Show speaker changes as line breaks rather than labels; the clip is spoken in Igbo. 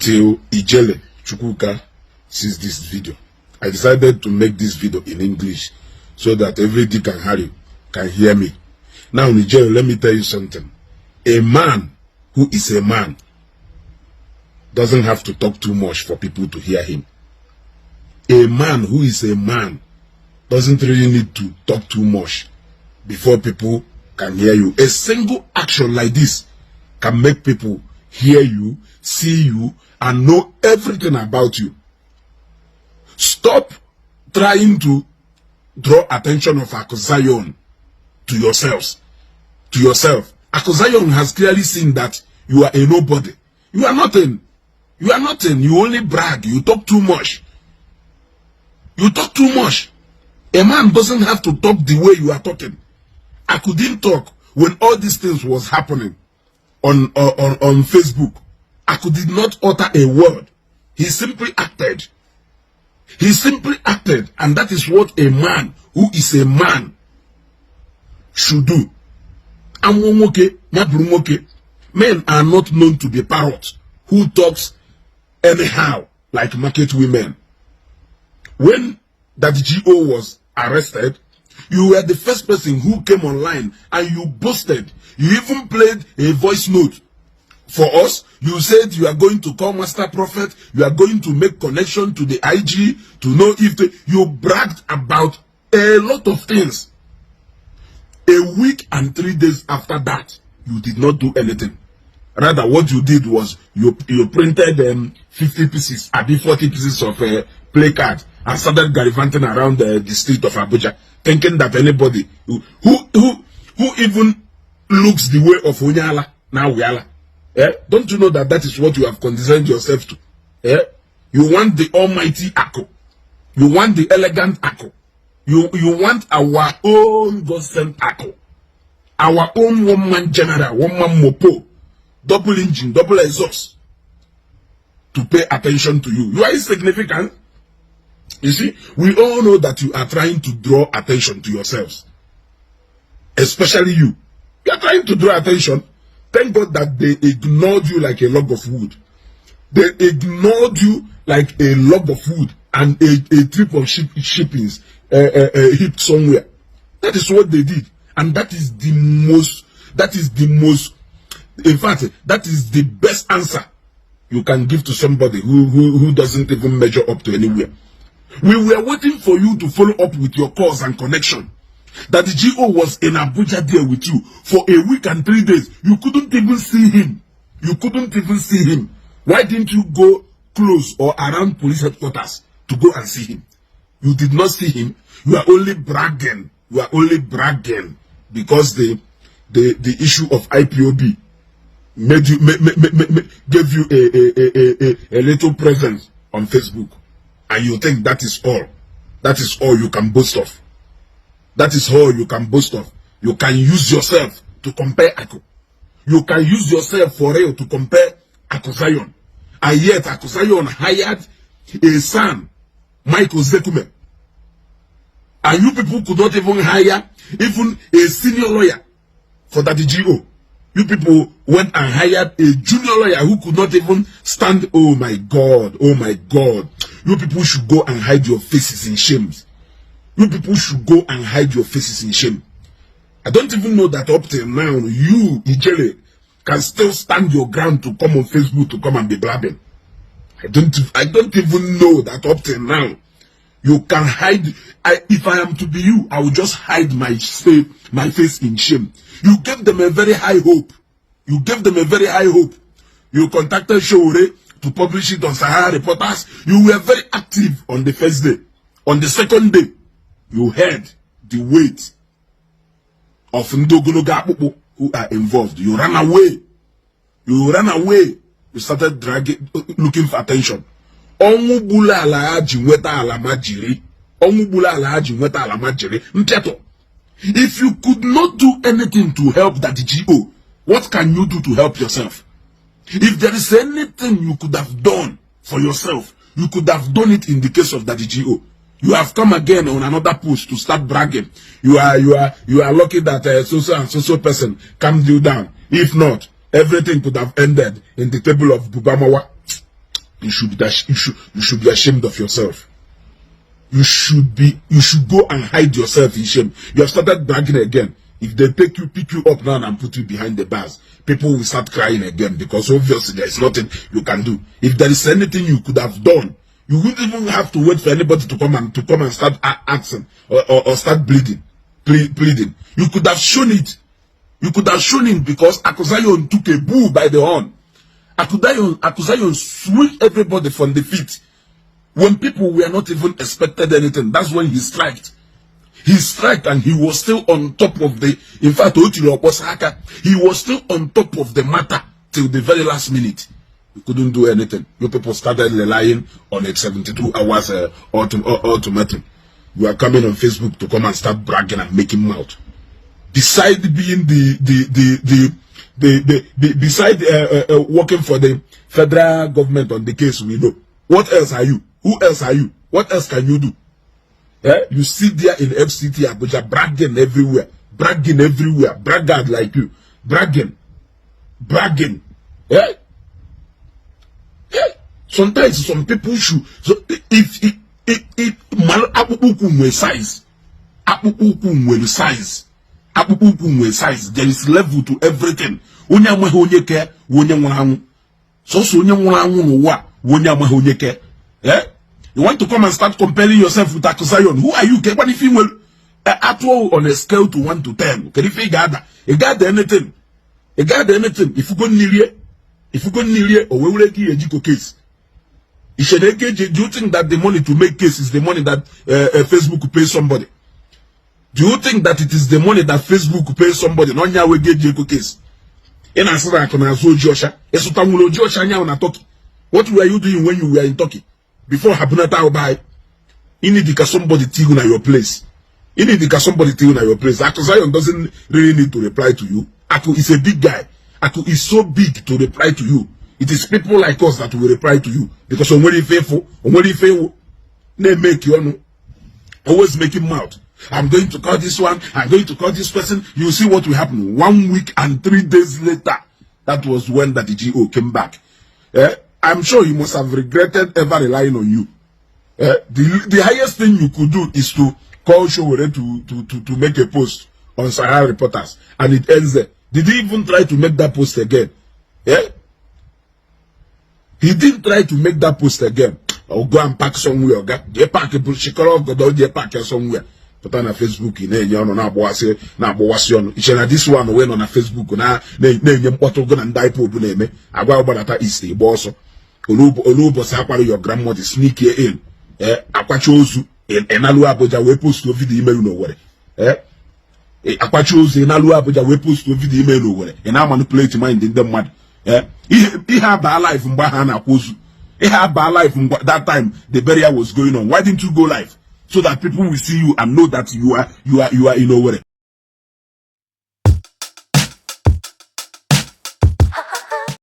Till Ijele Chukwuka sees this video. I decided to make this video in English so that every Dick and Harry can hear me. Now, Ijele, let me tell you something. A man who is a man doesn't have to talk too much for people to hear him. A man who is a man doesn't really need to talk too much before people can hear you. A single action like this can make people hear you, see you, and know everything about you. Stop trying to draw attention of Aku Zion to yourselves. To yourself. Aku Zion has clearly seen that you are a nobody. You are nothing. You are nothing. You only brag. You talk too much. You talk too much. A man doesn't have to talk the way you are talking. I couldn't talk when all these things was happening on Facebook. I could did not utter a word. He simply acted. He simply acted, and that is what a man who is a man should do. Amụọ nwoke, ya bụrụ nwoke. Men are not known to be parrots who talks anyhow like market women. When that GO was arrested, you were the first person who came online and you boasted. You even played a voice note for us. You said you are going to call Master Prophet. You are going to make connection to the IG to know if the, you bragged about a lot of things. A week and 3 days after that, you did not do anything. Rather, what you did was you printed 50 pieces, abi 40 pieces of play card and started gallivanting around the street of Abuja, thinking that anybody who even looks the way of onye ala now we ala. Eh? Don't you know that that is what you have condescended yourself to? Eh? You want the almighty Aku. You want the elegant Aku. You want our own God sent Aku. Our own one man general, one man mopo, double engine, double exhaust to pay attention to you. You are insignificant. You see, we all know that you are trying to draw attention to yourselves. Especially you. You are trying to draw attention. Thank God that they ignored you like a log of wood. They ignored you like a log of wood and a trip of shippings heaped somewhere. That is what they did. And that is the most, in fact, that is the best answer you can give to somebody who doesn't even measure up to anywhere. We were waiting for you to follow up with your calls and connection. That the GO was in Abuja there with you for a week and 3 days. You couldn't even see him. You couldn't even see him. Why didn't you go close or around police headquarters to go and see him? You did not see him. You are only bragging. You are only bragging because the issue of IPOB made you gave you a little presence on Facebook, and you think that is all. That is all you can boast of. That is all you can boast of. You can use yourself to compare Aku. You can use yourself for real to compare Aku Zion. And yet Aku Zion hired a son, Michael Zekume. And you people could not even hire even a senior lawyer for that GO. You people went and hired a junior lawyer who could not even stand. Oh my God. Oh my God. You people should go and hide your faces in shame. You people should go and hide your faces in shame. I don't even know that up till now, you, Ijele, can still stand your ground to come on Facebook to come and be blabbing. I don't even know that up till now, you can hide. If I am to be you, I will just hide my face in shame. You gave them a very high hope. You gave them a very high hope. You contacted Sowore to publish it on Sahara Reporters. You were very active on the first day. On the second day, you heard the weight of ndị ogologo akpụkpụ who are involved. You ran away. You ran away. You started dragging, looking for attention. Ọnwụ gburu ala ha ji nweta ala ma jiri. Ọnwụ gburu ala ha ji nweta ala ma jiri. Mpịatọ. If you could not do anything to help that GO, what can you do to help yourself? If there is anything you could have done for yourself, you could have done it in the case of that GO. You have come again on another post to start bragging. You are lucky that so so and so so person calmed you down. If not, everything could have ended in the table of Bubamawa. You should be ashamed of yourself. You should go and hide yourself in shame. You have started bragging again. If they take you, pick you up now and put you behind the bars, people will start crying again, because obviously there is nothing you can do. If there is anything you could have done, you wouldn't even have to wait for anybody to come and start asking or start pleading. You could have shown it. You could have shown it, because Akuzayon took a bull by the horn. Akuzayon switched everybody from the feet. When people were not even expected anything, that's when he striked. He striked and he was still on top of the, in fact, Otiri Oposaka, he was still on top of the matter till the very last minute. You couldn't do anything. You people started relying on a 72 hours ultimatum. You are coming on Facebook to come and start bragging and making mouth. Beside being the beside working for the federal government on the case, we know. What else are you? Who else are you? What else can you do? Eh? You sit there in FCT Abuja bragging everywhere, braggart like you, bragging, bragging. Eh? Eh? Sometimes some people should. So if akpụkpọ ụkwụ nwere size, akpụkpọ ụkwụ nwere size, akpụkpọ ụkwụ nwere size. There is level to everything. Onye amaghị onye ke wụ onye nwụrụ anwụ. Sọsọ onye nwụrụ anwụ n'ụwa wụ onye amaghị onye ke. Eh? You want to come and start comparing yourself with Akuzayon. Who are you? Kekwan ife nwere atụọ on a scale to 1 to 10. Kedu ife ị ga-ada? Ị ga-ada anything. Ị ga-ada anything. Ifugo nnirie. Ifugo nnirie o wee were ego ihe ejiko case. Isheneke, do you think that the money to make case is the money that Facebook pays somebody? Do you think that it is the money that Facebook pays somebody? Na onye wee eji ego case. Ị na-asị na akụ na-azụ oji ọcha. Ịzụta nwere oji ọcha anyanwụ na Turkey. What were you doing when you were in Turkey? Before ha bunata ahụ be anyị. Need ka somebody tell you na your place. You need ka somebody tell you na your place. Aku Zion doesn't really need to reply to you. Aku is a big guy. Aku is so big to reply to you. It is people like us that will reply to you because onwere ife ịfụ, onwere ife ịwụ na-emeki ọnụ, always making mouth. I'm going to call this one, I'm going to call this person. You see what will happen. One week and 3 days later, that was when the GO came back. Eh? I'm sure he must have regretted ever relying on you. Eh? The highest thing you could do is to call Sowore to make a post on Sahara Reporters, and it ends there. Did he even try to make that post again? Yeah? He didn't try to make that post again. Or go and park somewhere. Oga. Jee park chịkọrọ ọgọdọ jee park ya somewhere. Pụta na Facebook ị na-enye ọnụ na-agbawasị na-agbawasị ọnụ. Iche na this one wee nọ na Facebook na na-enye mkpọtụ go na ndị IPOB na-eme. Agwa gbadata isi gba ọsọ. Olu ụbọchị akwara your grandmother sneak in. Eh, akwacha ozu ịnalu Abuja wee post video ime n'Owerri. Eh, akwacha ozu ịnalu Abuja wee post video ime n'Owerri. Ị na-manipulate mind ndị mmadụ. Eh, ihe abaa live mgbe ahụ a na-akwa ozu. Ihe abaa live mgbe that time the burial was going on. Why didn't you go live so that people will see you and know that you are in Owerri?